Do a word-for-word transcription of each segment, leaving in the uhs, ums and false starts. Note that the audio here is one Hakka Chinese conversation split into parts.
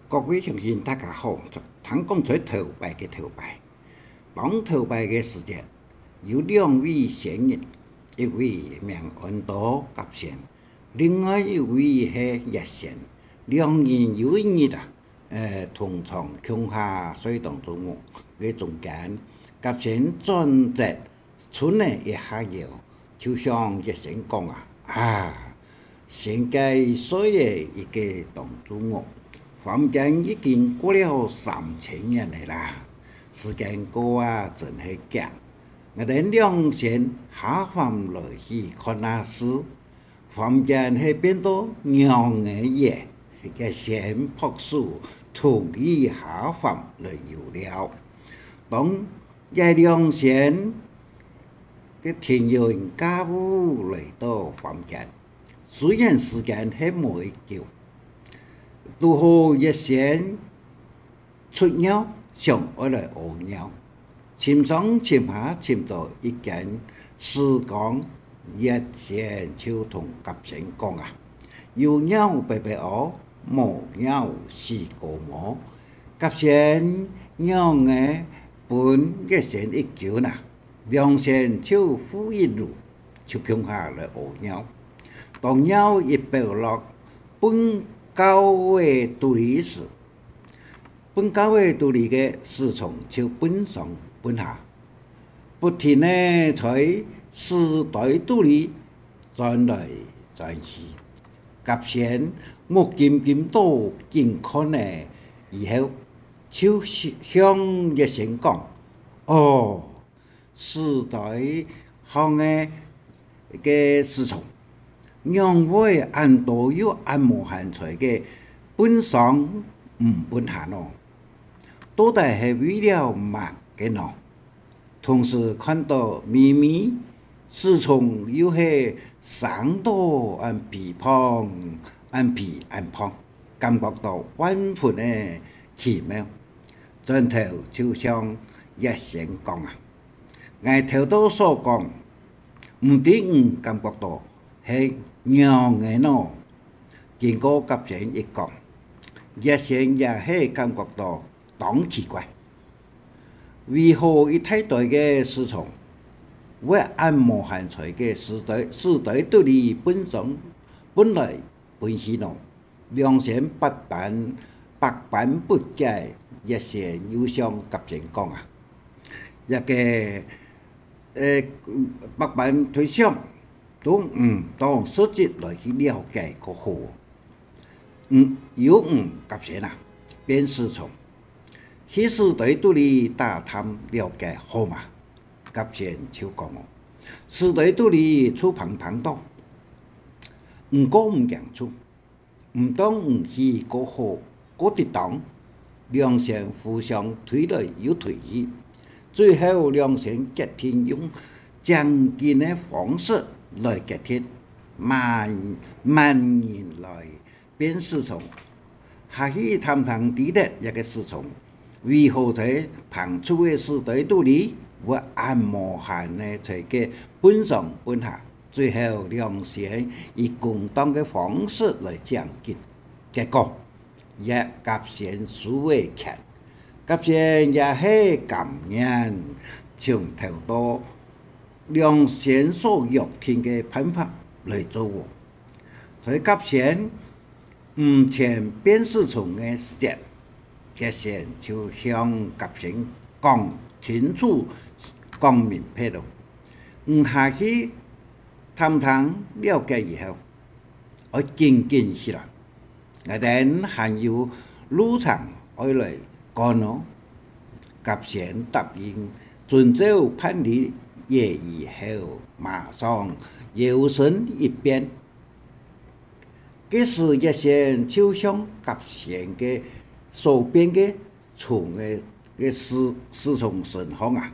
各位鄉親，大家好！聽講在頭擺个頭擺，當頭擺个時節，有兩位仙人，一位名安到甲仙，另外一位係乙仙。兩人有一日啊，呃，同床共下睡當中午个中間，甲仙轉隻 伸了一下腰，就向乙仙講啊：「啊，仙界睡了一個當晝哦，凡間已經過了三千年了啦，時間過啊真係遽。𠊎等兩仙下凡來去看下世， 凡間係變到仰仔了？」乙仙拍手同意下凡來遊尞。當這兩仙个天人駕霧來到凡間，雖然時間係無幾久，堵好乙仙 出尿，想愛來屙尿，尋上尋下尋到一間屎缸，乙仙就同甲仙講啊：「有尿白白屙，無尿死哥摸。」甲仙仰仔分乙仙一拳啊，兩仙就赴一路，就共下來屙尿。當尿一飆落糞窖仔肚裡時， 糞窖仔肚裡个屎蟲就奔上奔下，不停仔在屎堆肚裡鑽來鑽去。甲仙目金金到緊看仔以後，就向乙仙講：「哦， 屎堆項个，个屎蟲，仰會恁多又恁無閒在个奔上毋奔下呢？到底係為了麼个呢？」同時看到咪咪屎蟲又係生到恁肥胖、恁肥恁胖，感覺到萬分个奇妙，轉頭就向乙仙講啊： 「𠊎頭到所講，毋知你感覺到係仰仔呢？」經過甲仙一講，乙仙也係感覺到當奇怪，為何一大堆个屎蟲會恁無閒在个屎堆，屎堆肚裡奔上，奔來奔去呢？ 兩仙百般，百般不解，乙仙又向甲仙講啊：「這個，呃，百般推想，都毋當實際來去了解較好。」嗯，由你甲仙啊，變屎蟲，去屎堆肚裡打探了解好嗎？甲仙就講哦：「屎堆肚裡臭芳芳到，毋過毋驚臭， 毋當你去較好，較得當。」兩仙互相推來又推去，最後兩仙決定用正經个方式來決定，麼，麼人來變屎蟲。下去探聽知得這個屎蟲 為何在芳臭个屎堆肚裡會恁無閒个在該奔上奔下？最後兩仙以公道个方式來獎金。結果，這甲仙輸个錢，甲仙也係甘願，從頭到兩仙所約定个辦法來做哦。所以甲仙 毋曾變屎蟲个時節，乙仙就向甲仙講清楚、講明白囉。你下去探聽了解以後，愛緊緊起來，𠊎等還有路程愛來趕哦。甲仙答應遵照辦理，也以後馬上搖身一變， 該時乙仙就向甲仙个所變个蟲个，个屎，屎蟲身項啊，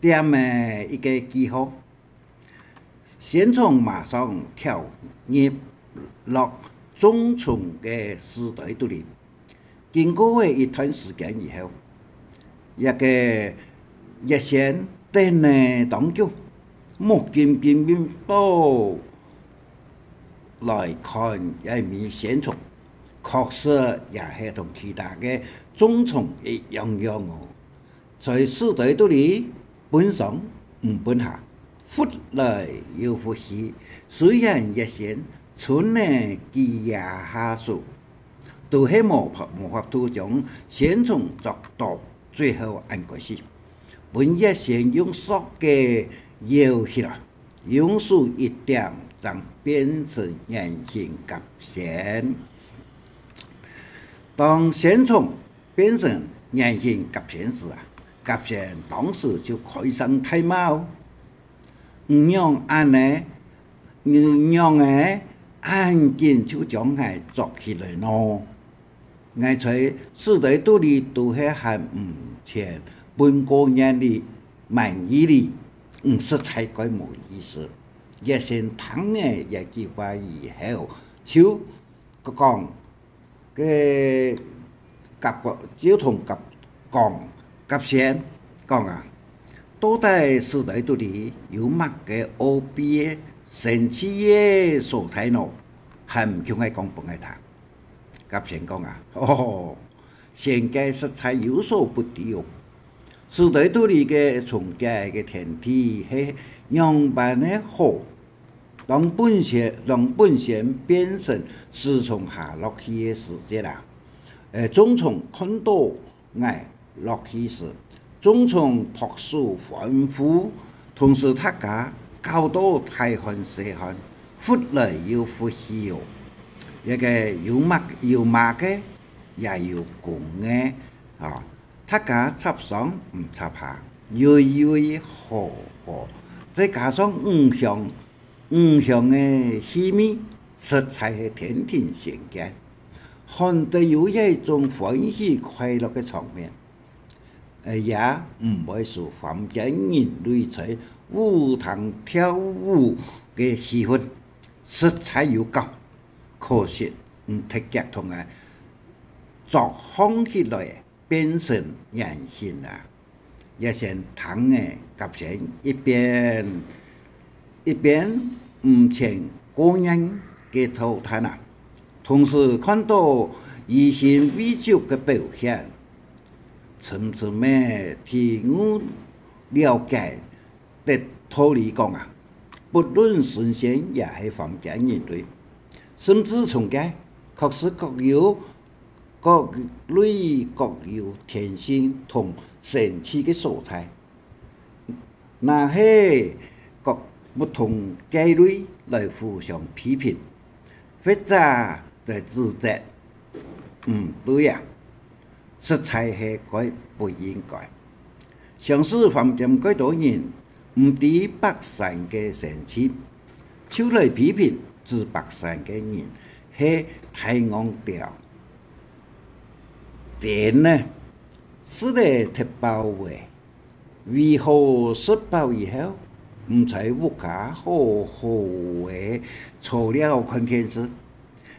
點了一個記號。仙蟲馬上跳入落眾蟲个屎堆肚裡。 經過了一段時間以後，這個乙仙等了當久，目金金金到來看這尾仙蟲，確實也係同其他个螈蟲一樣樣哦。在屎堆肚裡，奔上毋奔下，拂來又拂去，雖然月仙伸了幾下手，都係無法，無法度將仙蟲捉到，最後恁該死，分月仙用索仔舀起來，用手一點，正變成圓形甲仙。當仙蟲變成圓形甲仙時啊，甲仙當時就開聲大罵哦：「你仰恁呢？你仰仔恁緊就將𠊎捉起來呢？」 𠊎在屎堆肚裡都係還毋曾奔過年哩，滿意哩，你實在蓋無意思。月仙聽了這句話以後，就講个甲，就同甲講，甲仙講啊：「到底屎堆肚裡有麼个奧祕个神奇个所在呢？還毋共𠊎講分𠊎聽。」 甲仙講啊：「哦，仙界實在有所不知哦。屎堆肚裡个蟲仔个天地係仰般个好，當本仙，當本仙變成屎蟲下落去个時節啊，呃，螈蟲看到𠊎落去時，螈蟲拍手歡呼，同時大家搞到大汗細汗，拂來又拂去哦。這个有麻，有麻个，也有公个，啊，大家插上毋插下，喲喲呵呵，再加上五香，五香个氣味，實在係天庭仙界，看得有一種歡喜快樂个場面。」 呃，也毋會輸凡間人類在舞廳跳舞个氣氛，實在有夠。可惜，你忒遽同𠊎捉䟘起來，變成圓形啊！月仙聽了，甲仙一邊，一邊毋曾過癮个吐嘆啊，同時看到餘興未足个表現， 深深个體悟了解得道理講啊，不論神仙也係凡間人類，甚至蟲仔，確實各有，各類各有天性同神奇个所在。 若係各不同个類來互相批評，或者來指責，毋對啊，實在係蓋不應該。像係凡間蓋多人毋知北山个神奇，就來批評指北山个人係大戇鳥。真呢，食了忒飽喂， 胃口食飽以後，毋在屋下好好仔坐尞看電視。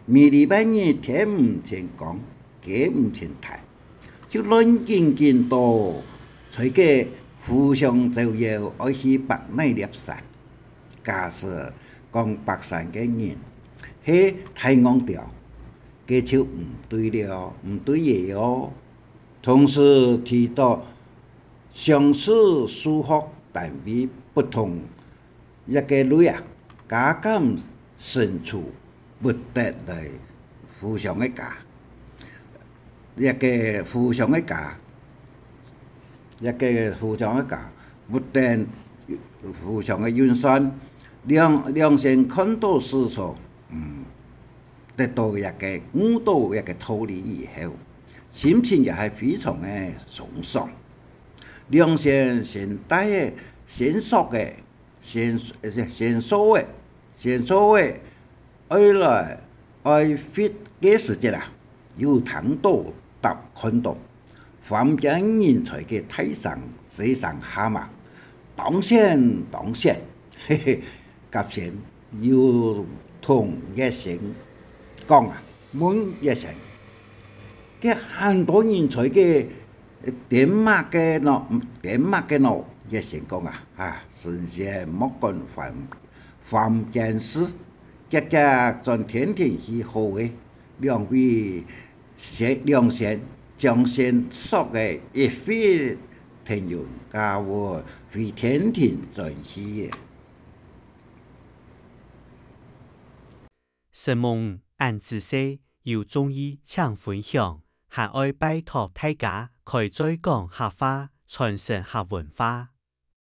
每禮拜日天毋曾光，雞毋曾啼，就亂緊緊到在該互相招邀愛去北哪粒山。假使講北山个人係大戇鳥，該就毋對了，毋對了哦。同時提到 像係數學單位不同，一个類啊，加減乘除不得來互相个加，一个互相个加，一个互相个加，不得互相个運算，兩，兩仙看到屎所，嗯， 得到一个，悟到一个道理以後，心情也係非常个鬆爽。兩仙仙帶个、仙索个、仙，仙索个、仙索个，愛來愛拂个時節啊，有聽到搭看到，凡間人在該大聲細聲喊啊：「當仙，當仙！」嘿嘿，甲仙 又同月仙講啊，問月仙：「該恁多人在該，呃，點麼个呢？點麼个呢？」月仙講啊：「啊，神仙莫管凡，凡間事，遽遽轉天庭去好咧。」兩位先，兩先，將先說个一回，天人加溫，會天庭轉世个。承蒙恁仔細，有中意請分享，還愛拜託大家開嘴講客話，傳承客文化。